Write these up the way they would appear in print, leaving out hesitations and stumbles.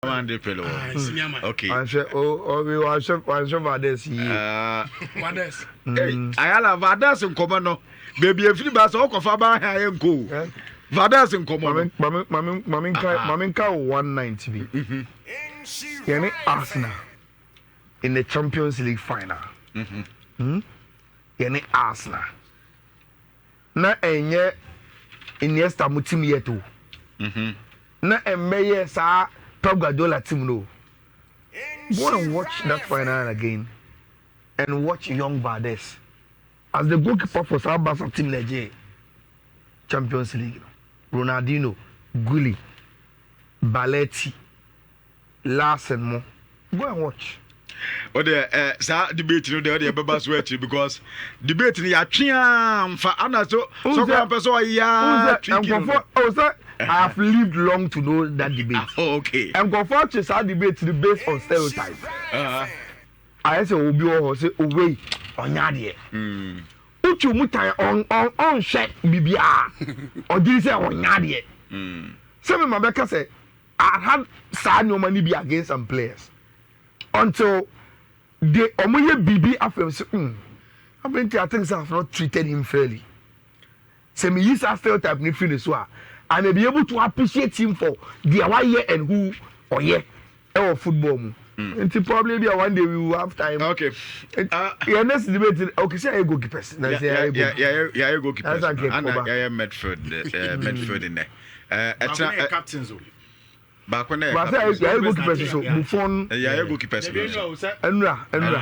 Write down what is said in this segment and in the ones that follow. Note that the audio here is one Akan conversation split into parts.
Andre Pirlo wɔ. Senior man. Okay. Wanhwɛ o ɔbi wanhwɛ wanhwɛ Vades yie. Vades. Ayala Vades nkɔmɔ no beebi efiri ba sɛ ɔkɔfa ba ha yɛ nko o. Vades nkɔmɔ no. Maame maame maame nka maame nka o one night bi. Yɛne Arsenal in the Champions League final. Hmm? Yɛne Arsenal. Na ɛnyɛ Iniesta mo team yet o. Na ɛmmɛyɛ saa Pep Guardiola team no. Go and watch that final again and watch young Valdez as the goalkeeper for saa Barca team na ɛgye Champions League no. Ronaldinho, Gulli, Baletti, Larsen mo. Go and watch. O de ɛ saa debate no de o de ɛbɛba so akyiri because debate no yɛatwe a nfa ana so sɔkɔ ampɛ sɛ ɔyɛ a tricky no. Nkurɔfoɔ oh sɛ I have lived long to know that debate. Oh, okay. Nkurɔfoɔ atwe saa debate no based on stereotype. Ayɛ sɛ obi wɔ hɔ sɛ owei ɔnyɛ adeɛ. Wotwi mu tan ɔnhwɛ biribiara ɔgyere sɛ ɔnyɛ adeɛ. Sɛ mema bɛka sɛ I had saa nneɛma no bi against some players until they ɔmo yɛ biribi afei sɛ afei nti I think sɛ I have not treated him fairly. Sɛ mi yi saa stereotype ni firi ne so a, I may be able to appreciate him for deɛ wayɛ and who ɔyɛ ɛwɔ football mu. Nti probably bi a one day we will have time. Okay. Yɛ next debate, okay, sɛ yɛ goalkeepers na sɛ yɛ goalkeepers. Yɛ goalkeepers ana yɛ midfield nɛ. Ɛkyina yɛ captains o. Baako na yɛ captains. Baasa yɛ goalkeepers so Buffon. Yɛ goalkeepers no so. Ɛnura ɛnura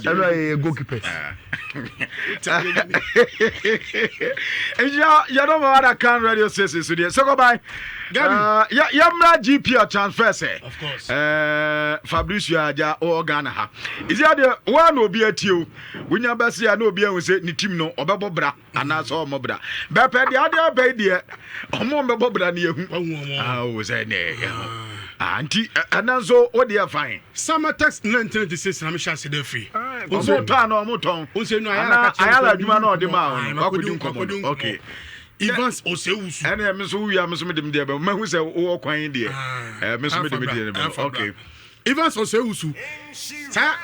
ɛnura yɛ goalkeepers. Nhyia yɛdɔ ma wada kan radio station so deɛ sɛkɔ ban. Gabi yɛmmra GPL transfer sɛ. Of course. Fabricio agya ɔwɔ Ghana ha. Isi adeɛ wɔn na obi atie o. Wonya bɛsi a na obi ahu sɛ ne team no ɔbɛbɔ bra anaasɛ ɔmmɔ bra. Bɛpɛ deɛ adeɛ aba yi deɛ ɔmo mbɛbɔ bra ne yɛhu. Awo sɛ ne ɛho. Nti ɛnɛ nso wo deɛ fine. Samatex 1996 na mehyɛ ase dɛ firi. Ɔmo tɔ ana ɔmo tɔn. Ana ayala adwuma na ɔde maa wo no wakɔdi nkɔmɔ no. Okay. Evans Osewusu. Ɛne me nso wowia me nso mede me deɛ bɛm. Mahu sɛ wowɔ kwan yi deɛ. Me nso mede me deɛ no bɛm. Okay. Evans Osewusu. Saa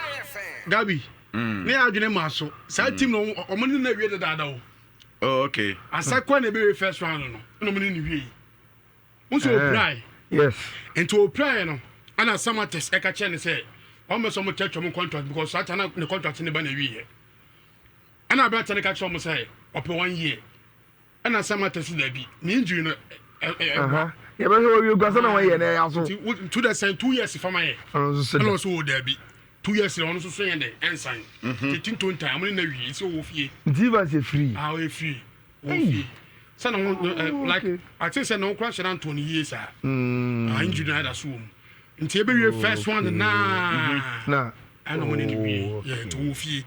Gabi. Ne yɛ adwene maa so. Saa team no ɔmo ne na wie dedaada o. Oh, okay. Asakwa na ebewie first round no. Ɛna ɔmo ne ne wie. Nso opirae. Yes. Nti opirae no ɛna Samatex ɛka kyerɛ ne sɛ wɔn bɛ sɛ ɔmo kyerɛkyerɛ ɔmo contract because saa ta na ne contract ne ba na ewie yɛ. Ɛna aberanteɛ no ka kyerɛ ɔmo sɛ ɔpɛ one year. Ɛna Samatex daabi ne injury no ɛboa. Yɛbɛhwɛ wɔ wie guasa na wɔyɛ na ɛyɛ aso. Nti two days sɛn 2 years fama yɛ. Ɔno nso so ɛna ɔso wɔ daabi 2 years na ɔno nso so yɛ dɛ ɛnsan. Nti tinto ntan ɔmo ne na wie nti ɔwɔ fie. Nti Evans yɛ free. Ah, ɔyɛ free, ɔwɔ fie. Sɛ na ho like ate sɛ na ho kora hyɛ na ntɔn ne yie saa. Ah, injury na ɛda so wɔ mu. Nti ebewie first one naa. Na. Ɛna ɔmo ne ne wie yɛ nti ɔwɔ fie.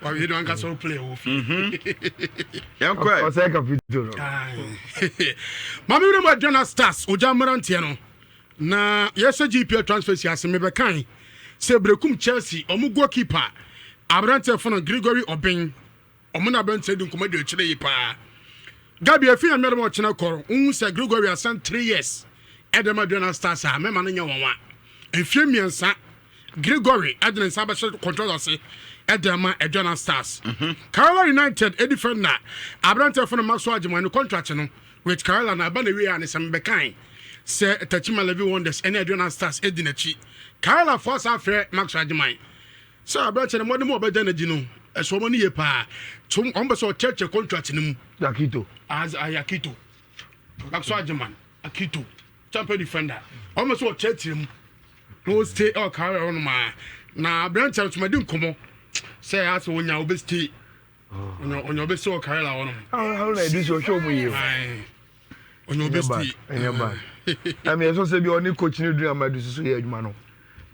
Wawie de wankasa o play wɔ fie. Yɛnkɔ ɛ. Ɔsɛ kapito no. Maame wura mu Aduana Stars ogya mmeranteɛ no na yɛsɛ GPL transfer si ase mebɛkan sɛ Berekum Chelsea ɔmo goalkeeper aberanteɛ fo no Gregory Obeng ɔmo na aberanteɛ di nkɔmɔ di akyire yi paa. Gabi efi nyame dɛm ɔkyena kɔrɔ wohu sɛ Gregory asan 3 years ɛdɛm Aduana Stars a mɛma no nyɛ wɔn wa mfie 3 Gregory ɛde ne nsa bɛhyɛ contract ase ɛde ama Aduana Stars. Karela United edi fɛ na aberanteɛ fo no Maxwell Agyemang ne contract no with Karela na aba na wie a ne sɛm bɛkan sɛ Techiman Levi Wonders ɛne Aduana Stars edi n'akyi. Karela fo asa afrɛ Maxwell Agyemang sɛ aberanteɛ no mmɔden mu a ɔbɛgya n'agyi no ɛso ɔmo ani yie paa to ɔmo bɛ sɛ ɔkyerɛkyerɛ contract no mu. Akito. As Akito, Maxwell Agyemang Akito, champion defender, ɔmo bɛ sɛ ɔkyerɛkyerɛ mu na o stay ɛwɔ Karela hɔ nom a na aberanteɛ no so ma di nkɔmɔ sɛ asɛ onya obe stay onya obe stay wɔ Karela hɔ nom. Haruna Iddrisu ɔhwɛ ɔmo yie o. Onya obe stay. Ɛnyɛ bad. Ɛmi ɛsɔ sɛ bi ɔne coach ne dun amadu soso yɛ adwuma no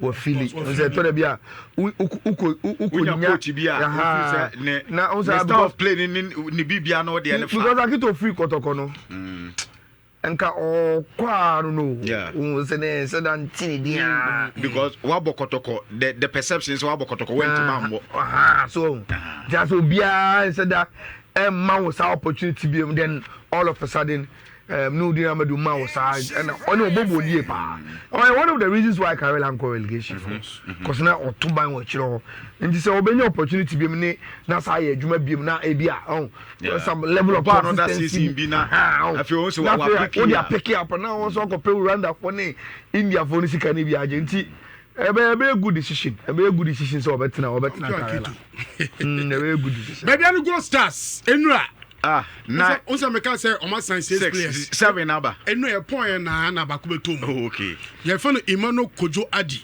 wɔ fili nsɛ ɛtɔ dɛ bi a wokɔ wokɔ nya coach bi a ofi sɛ ne na ne style of play ne bibia na ɔdeɛ ne fa. Because Akito firi Kɔtɔkɔ no, nka ɔkɔ a no ohun sɛ ne sɛ da nti ne din a. Because wabɔ Kɔtɔkɔ, the perception sɛ wabɔ Kɔtɔkɔ wɛntuma mbɔ. So nti asɛ obiara nsɛ da ɛmma wo saa opportunity bi mu, then all of a sudden. Nurudeen Amadu ma wɔ saa ɛna ɔne ɔbɔ bɔ yie paa. Ɔyɛ one of the reasons why Karela nkɔ relegation no. Cause na ɔto ban wɔ akyire hɔ. Nti sɛ ɔbɛnya opportunity biom ne na saa yɛ adwuma biom na ebi a ɔn some level of consistency bi na afei wɔn sɛ wa pick up a pick up na wɔn nso akɔpɛ Rwanda fo ne India fo ne sika ne bi agye nti ɛbɛyɛ ɛbɛyɛ good decision, ɛbɛyɛ good decision sɛ ɔbɛtena ɔbɛtena Karela. Ɛbɛyɛ good decision. Baabi a no Gold Stars enura. Ah, na o sɛ meka sɛ ɔma sign six players. Seven aba. Enura yɛ pɔn yɛ na na baako bɛ to mu. Oh, okay. Yɛfɛ no Emmanuel Kojo Adi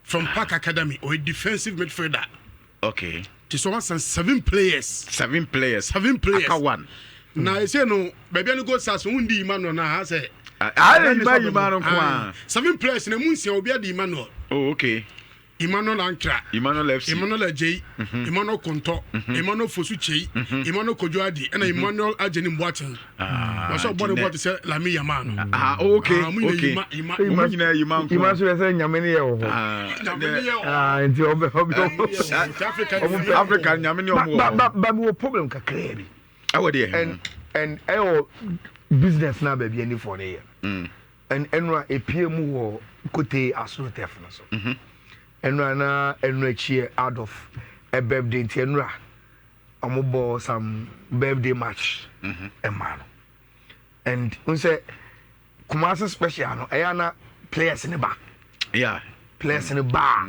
from Park Academy, ɔyɛ defensive midfielder. Okay. Ti sɛ ɔma sign seven players. Seven players. Seven players. Aka one. Na ese no baabi a no Gold Stars wɔn di Emmanuel na ha sɛ. Ah, Emmanuel Emmanuel nko a. Seven players na emu nsia obi adi Emmanuel. Oh, okay. Emmanuel Ankrah, Emmanuel FC, Emmanuel Adjei, Emmanuel Kontɔ, Emmanuel Fosu Kyei, Emmanuel Kojo Adi, ɛna Emmanuel Agyenim Boateng. Ah, Wɔsɛ ɔbɔ ne bɔ te sɛ Lamine Yamal no. Ah, okay, Ah, ɔmo nyinaa okay. Yima, Yima. Ɔmo nyinaa Yima nko. Yima nso yɛ sɛ nyame ne yɛ wɔ hɔ. Ah, Nyame ne yɛ wɔ hɔ. Ah, nti ɔbɛ ɔbɛ Nyame ne yɛ wɔ hɔ. Nti Africa ɔmo deɛ, pɛ. Africa nyame ne ɔmo wɔ Ba hɔ. ba ba mi wɔ problem kakraa bi. Ɛwɔ deɛ. And ɛwɔ business na baabi anifoɔ ne yɛ. And ɛnura epie mu wɔ kote asorotɛf no so. Ɛnura na ɛnura akyi yɛ Adolf ɛ birthday nti ɛnura ɔmo bɔ some birthday match ɛma no. And n sɛ Kumasi special no ɛyɛ ana players ne ba. Players ne ba.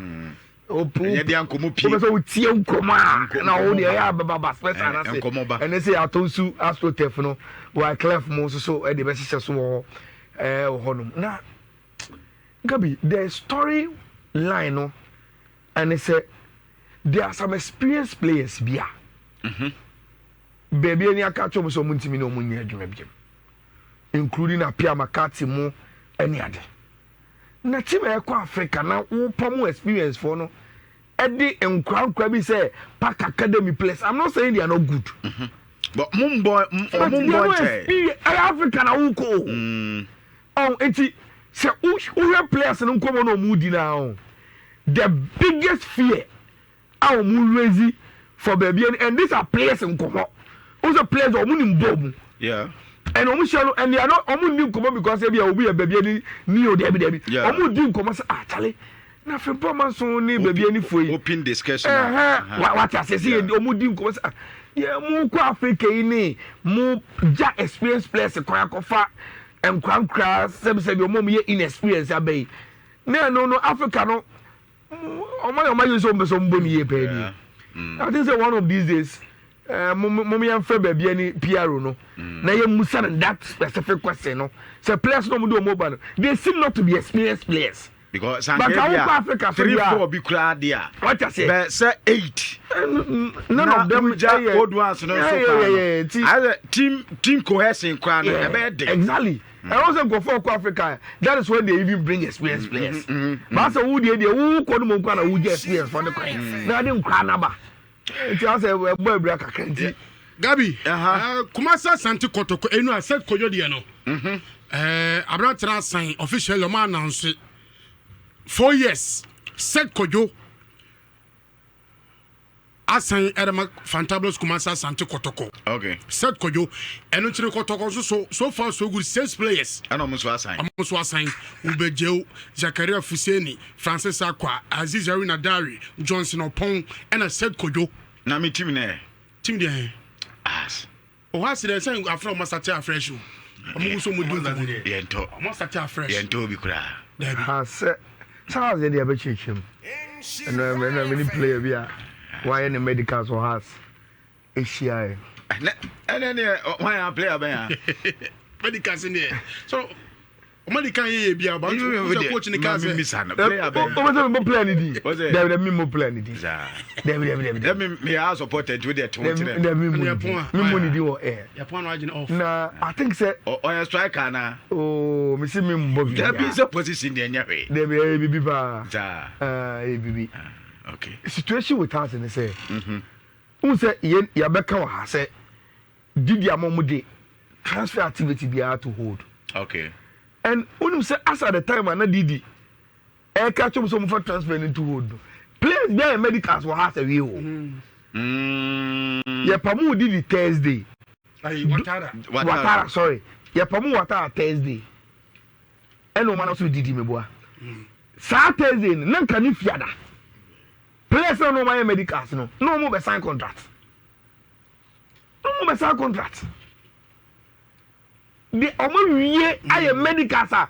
Ɛnyɛ deɛ nkɔmɔ pie. Wopɛ sɛ wotie nkɔmɔ a na wo deɛ ɛyɛ abɛba special Eh, na se nkɔmɔ ba. ɛne sɛ yɛatɔ nsu astrotef no wɔ clef mu nso so ɛde bɛhyehyɛ so wɔ hɔ ɛɛ wɔ hɔnom na Gabi, the story line no ɛne sɛ there are some experienced players bi a baabi ani aka kyerɛ wɔn sɛ wɔn ntumi ne wɔn nyɛ adwuma bi including Apia Makati mu ɛne ade na team a ɛkɔ Africa na wɔpam experience foɔ no ɛde nkora nkora bi sɛ Park Academy players. I'm not saying they are not good. But mo mbɔ But mo they are mbɔ not nkyɛn. experienced. Ɛyɛ Africa na wokɔ o. Ɔn eti sɛ wohwɛ players no nkɔmɔ na ɔmo di na o, the biggest fear a ɔmo raise for baabi and these are players nkɔmɔ o sɛ players ɔmo ni mbɔ mu. And ɔmo hyɛ no and they are not ɔmo ni nkɔmɔ because ebi a obi yɛ baabi ani ni o dɛbi dɛbi. Ɔmo di nkɔmɔ sɛ, ah, chale, na Frimpong Manso ne baabi ani fo yi. Open discussion. Ɛhɛn, wate ase sɛ ɔmo di nkɔmɔ sɛ, ah, yɛ mo kɔ Africa yi ne mo gya experience players kwan akɔfa nkora nkora sɛbisɛbi ɔmo yɛ inexperience aba yi ne ɛno no Africa no ɔmo ayɛ ɔmo ayɛ sɛ ɔmo pɛ sɛ ɔmo bɔ ne yie pɛɛ nie. I think say one of these days mo mo yɛn fɛ baabi ani PRO no na yɛ musa no that specific question no sɛ players no ɔmo de ɔmo ba no, they seem not to be experienced players. Because But sanke awo bi kɔ a Africa so three bi a four bi koraa de a. Wate ase. Bɛ sɛ eight. None of them wogya old ones no nso paa no. Nti Ayɛ team cohesion koraa no ɛbɛyɛ den. Exactly. Ɛwɔ sɛ nkurɔfoɔ kɔ Africa, that is when they even bring experienced players. Baasa wo deɛ wo kɔ no mu nkwa na wo gye experience fɔ ne kwan na ade nkwa naba nti asɛ ɛbɔ abira kakra nti. Gabi, Kumasi Asante Kɔtɔkɔ enu a Seth Kojo deɛ no. Aberantena asan officially ɔmo announce 4 years Seth Kojo asan ɛdɛma Fantabulous Kumasi Asante Kɔtɔkɔ. Seth Kojo ɛno nkyɛn Kɔtɔkɔ nso so far so good, six players. Ɛna ɔmo nso asan. Ɔmo nso asan Ubejeu, Zakaria Fuseni, Francis Akwa, Aziz Aruna Dari, Johnson Ɔpɔn ɛna Seth Kojo. Na mi team nɛ. Team deɛ. As. Ɔhɔ ase dɛ sɛ afra ɔmo asate afresh o. Ɔmo nso ɔmo di nkɔmɔ no. Yɛntɔ. Ɔmo asate afresh. Yɛntɔ obi koraa. Dabi. Ha sɛ saa deɛ abɛkyerɛkyerɛ mu ɛno mene player bi a wayɛ ne medicals wɔ has ahyia ɛ. Ɛnɛ ɛnɛ ne wɔn a player bɛn a. Medical se deɛ so ɔmo de kan yɛ yɛ bi a ba nso sɛ coach ne kan sɛ. Misa no player bɛn. Wobɛ sɛ mebɔ player ne din? Wɔsɛ- Dabi dabi, memmɔ player ne din. Saa. Dabi dabi dabi. Ɛmi mi yɛ supporter nti o deɛ to kyerɛ. Dabi, memmɔ Ɛne ne ɛpon din a. memmɔ ne din wɔ air. Yɛpɔn no agyina off. Na I think sɛ Ɔyɛ striker na. Oh, mesi memmɔ bi. Dabi, sɛ position deɛ nyɛ hwee. Dabi, ɛyɛ bibi paa. Saa. Ɛyɛ bibi. Situation with us ne sɛ n sɛ yɛn yɛbɛka wɔ ha sɛ didi ama ɔmo de transfer activity biara to hold. And wonim sɛ as at the time a na didi ɛka kyɛm sɛ ɔmo fa transfer no to hold no, players bi ayɛ medicals wɔ ha sɛ wie o. Yɛpamu didi Thursday. Ayi Watara. Watara, sorry. Yɛpam Ouattara Thursday ɛna ɔma no so didi meboa. Saa Thursday no na nka ne fiada. Players na na ɔma yɛ medicals no na ɔmo bɛ sign contract. Na ɔmo bɛ sign contract. De ɔmo awie ayɛ medicals a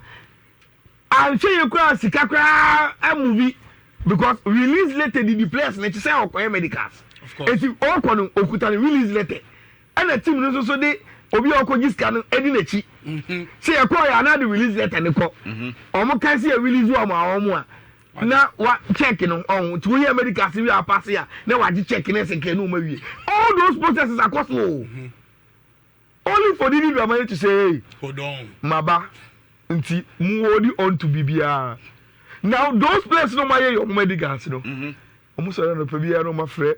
anhwɛ yie koraa sika koraa amuvi because release letter didi players no akyi sɛ ɔkɔyɛ medicals. Eti ɔkɔ no okuta ne release letter ɛna team no nso so de obi a ɔkɔgye sika no edi n'akyi. Sɛ yɛkɔ yɛ anaa de release letter no kɔ. Ɔmo kan sɛ yɛ release wɔn a wɔn a na wa check no ɔho nti woyɛ medicals wie a pass a na wagye check no ɛsɛ kɛ na wɔn awie. All those processes akɔ so o. Only for Didi Dramani to say hey, Hold on. Maba nti mu hold on to biribiara. Now those players no ma yɛ yɛ ɔmo medicals no. Ɔmo sɔrɔ anɔpa biara na ɔmo afrɛ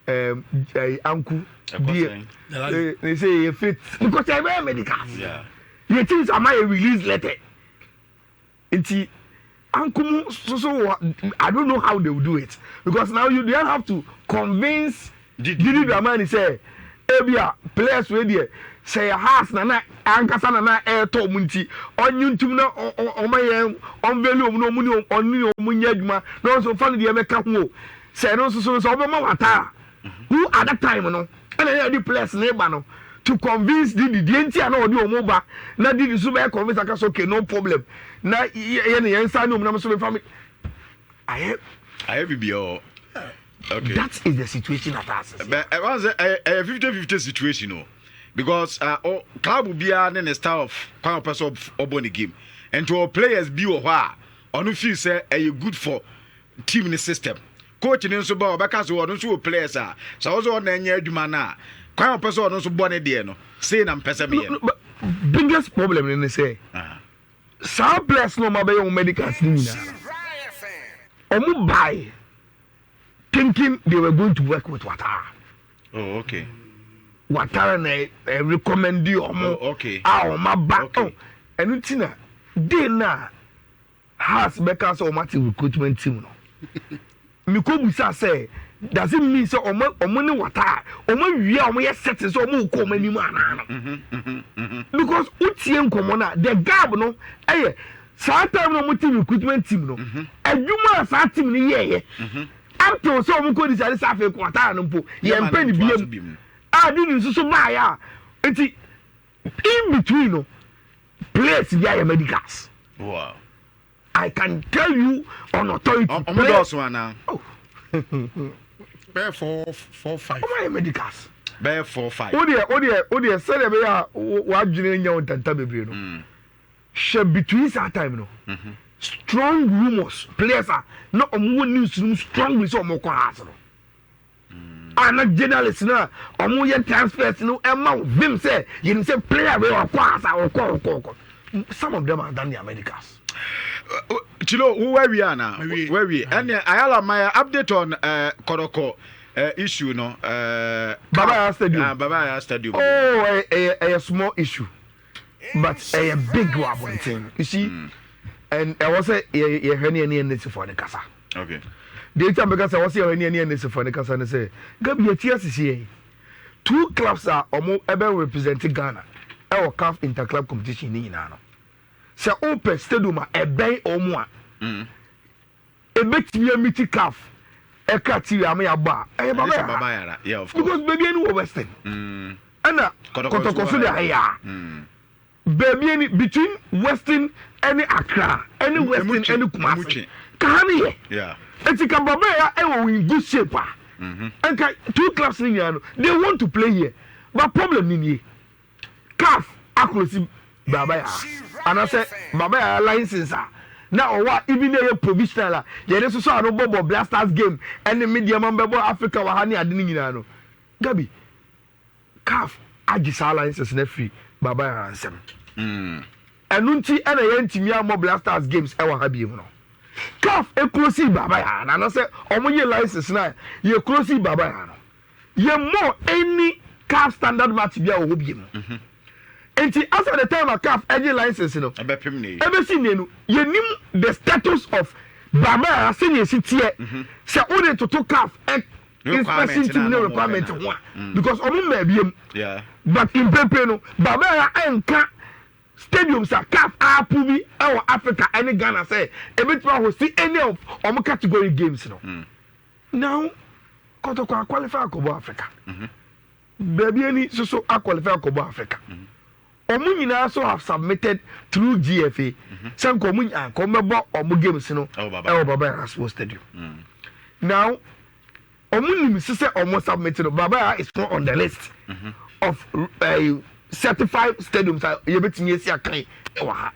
ɛɛm ɛyi anku deɛ they say yɛ fit because yɛ bɛyɛ medicals. Yɛ teams ama yɛ release letter. Nti anku mu soso wɔ I don't know how they will do it because now you don't have to convince Didi Dramani sɛ ebia players wei deɛ sɛ yɛ Hearts na na ankasa na na ɛretɔ ɔmo nti ɔnye ntum na ɔma yɛn ɔnveli ɔmo na ɔmo ne ɔne ɔmo nyɛ adwuma na ɔnso nfa no deɛ ɛmɛka ho o sɛ ɛno nso so no sɛ ɔbɛma Ouattara who at that time no ɛna ɛyɛ ɔde players ne ba no to convince Didi deɛ nti a na ɔde ɔmo ba na Didi nso bɛyɛ convince aka so okay no problem na yɛ ne yɛn nsa ne ɔmo nam so bɛfa mi ayɛ. Ayɛ bibi ɔ. Okay. That is the situation at us. But I was a 50-50 situation o because oh, club biara ne ne style of kwan ɔpɛ sɛ ɔbɔ ne game nti ɔ players bi wɔ hɔ a ɔno feel sɛ ɛyɛ good for team ne system coach ne nso ba ɔbɛka so ɔno nso wɔ players a sɛ ɔsɛ ɔna ɛnyɛ adwuma no a kwan ɔpɛ sɛ ɔno nso bɔ ne deɛ no sei na mpɛ sɛ meyɛ no. Biggest problem ne ne sɛ saa players no ɔmo abɛyɛ wɔn medicals ne nyinaa ɔmo buy thinking they were going to work with Ouattara. Oh, okay. Ouattara na ɛ recommend ɔmo. Oh, okay. A ɔmo aba. Okay. Oh, ɛno ti na day na Hearts bɛka sɛ ɔmo ate recruitment team no. Miko busa sɛ does it mean sɛ ɔmo ɔmo ne Ouattara ɔmo awie a ɔmo yɛ set sɛ ɔmo kɔ ɔmo anim anaa no? Because wotie nkɔmɔ na the gap no ɛyɛ saa time na ɔmo te recruitment team no adwuma a saa team no yɛɛyɛ up till sɛ ɔmo kɔ decide sɛ afei Ouattara no mpo yɛn mpɛ ne biem a de ne nso so baayɛ a nti in between no players bi ayɛ medicals. Wow. I can tell you on authority. Ɔmo dɔɔso ana? Oh. Bɛyɛ four four five. Ɔmo ayɛ medicals. Bɛyɛ four five. O deɛ o deɛ o deɛ sɛdeɛ bɛyɛ a wadwene nya wo ntanta bebree no. Hwɛ between saa time no. Strong rumours players a na ɔmo wɔ news no strongly sɛ ɔmo kɔ Hearts no. A na journalist na ɔmo yɛ transfers no ɛma wo vim sɛ yɛnim sɛ player wei ɔkɔ Hearts a ɔkɔ ɔkɔ ɔkɔ. Some of them are done their medicals. Chilo, who were we ana? Where we? And Ayala, my update on Kotoko issue no. Baba Yara Stadium. Baba Yara Stadium. Oh, a small issue, but a big one thing. You see, and I was a ye for the kasa. Okay. The time because I was here any for the kasa and say, Gabi ye two clubs are almost ever representing Ghana. Our CAF interclub competition ni nyinaa no. Sɛ wopɛ stadium a ɛbɛn ɔmo a ebetumi amiti CAF ɛka tv ama yɛ abɔ a ɛyɛ Baba Yara because beebi ani wɔ Western ɛna Kɔtɔkɔ so de ayɛ a beebi ani between Western ɛne Accra ɛne Western ɛne Kumasi ka ha ne yɛ eti ka Baba Yara ɛwɔ in good shape a nka two clubs ni nyinaa no they want to play here but problem ni nie CAF akorosi Baba Yara anaasɛ Baba Yara license a na ɔwɔ a even na ɛyɛ provisional a yɛde soso ano bɔbɔ Black Stars game ɛne media man bɛbɔ Africa wɔ ha ne ade no nyinaa no Gabi CAF agye saa license na firi Baba Yara nsɛm ɛno nti ɛna yɛntumi ammɔ Black Stars games ɛwɔ ha biem no CAF ekurosi Baba Yara na anaasɛ ɔmo yɛ license na yɛ kurosi Baba Yara no yɛ mɔ any CAF standard match bi a wɔ hɔ biem nti as at the time a CAF ɛgye license no ɛbɛsi ne no yɛnim the status of Baba Yara sɛnea esi teɛ sɛ o de toto CAF ɛ inspection team ne requirement ho a because ɔmo mmaa biem but mpempe no Baba Yara ɛnka. stadiums a CAF approve ɛwɔ Africa ɛne Ghana sɛ ebetumi ahost any of ɔmo category games no. Now Kɔtɔkɔ aqualify akɔbɔ Africa, Bibiani soso aqualify akɔbɔ Africa. Ɔmo nyinaa so have submitted through GFA sɛ nka ɔmo nka ɔmo bɛbɔ ɔmo games no ɛwɔ Baba Yara Sports Stadium. Now ɔmo nim sisɛ ɔmo submit no, Baba Yara is not on the list of certified stadiums a yɛbɛtumi esi akan ɛwɔ ha.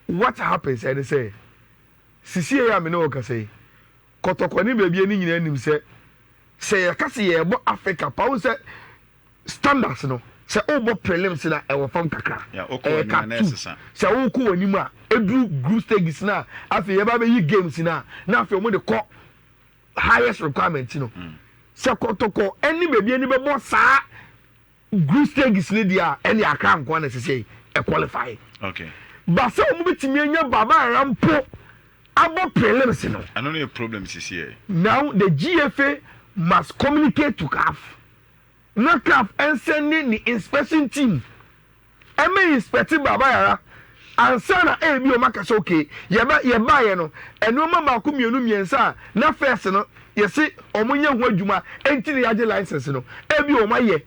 What happens ɛne sɛ sisi yɛ a me ne wɔ kasa yi, Kɔtɔkɔ ne Bibiani nyinaa nim sɛ yɛka sɛ yɛbɔ Africa pa wo sɛ standards no, sɛ wobɔ prelims na ɛwɔ fam kakra, ɛyɛ cap two. Sɛ wokɔ wɔ anim a eduru group stages na afei yɛba bɛyi games na afei wɔn de kɔ highest requirement no. Sɛ Kɔtɔkɔ ɛne Bibiani bɛbɔ saa group stages ne deɛ a, ɛne Akra nkoa na ɛsɛ sɛ ɛqualify. Ba sɛ wɔn bɛtumi anya Baba Yara mpo abɔ prelims no. Ɛno no yɛ problem sisi yɛ. Now the GFA must communicate to CAF na CAF nsend ne inspection team ɛmɛ inspect Baba Yara ansa na ebi wɔn aka sɛ okay, yɛba yɛba yɛ no, nneɛma baako, mmienu, mmiɛnsa a na first no yɛsi wɔn nyɛ ho adwuma nti na yɛagye license no, ebi wɔn ayɛ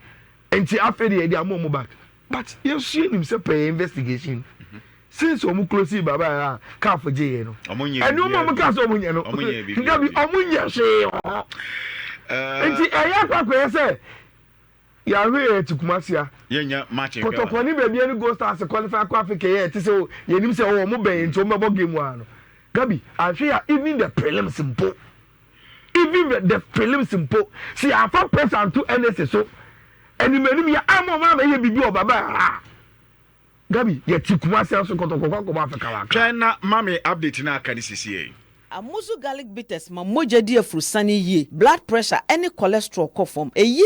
nti afei de yɛde ama wɔn back. But yɛnso yɛnim sɛ pɛyɛ investigation since wɔn close Baba Yara a CAF gye yɛ no, ɛnneɛma wɔn kaa sɛ wɔn nyɛ no, dabi, wɔn nyɛ hwee wɔ hɔ. Nti ɛyɛ akɔ akɔyɛ sɛ yàhwɛ yɛ ti Kumasi a Kɔtɔkɔ ne Bibiani Gold Stars qualify akɔ Africa yɛ ti sɛ yɛnim sɛ ɔwɔ ɔmo bɛn nti ɔmo bɛbɔ game wa no. Gabi, ahwɛ ya, even the prelims mpo, even the prelims mpo, si afa pressure nto NSA so anim anim yɛ ama ɔmo ama yɛ bibi wɔ Baba Yara. Gabi, yɛ ti Kumasi aso Kɔtɔkɔ kɔ akɔbɔ Africa wa. Twɛn na mami update na aka ne sisi yɛ. Amuzu Garlic Bitters ma mogya di afurusane yie, blood pressure ne cholesterol kɔ fam. Eyi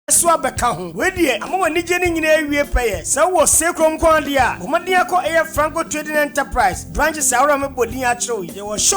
So abɛka ho. Wei deɛ ama w'anigye no nyinaa awie pɛyɛ. Sɛ wowɔ Sekurom nko adeɛ a, bɔ mmɔden akɔ ɛyɛ Franco Trading Enterprise branches ahorow a mebɔ din akyerɛw yi. Yɛwɔ shop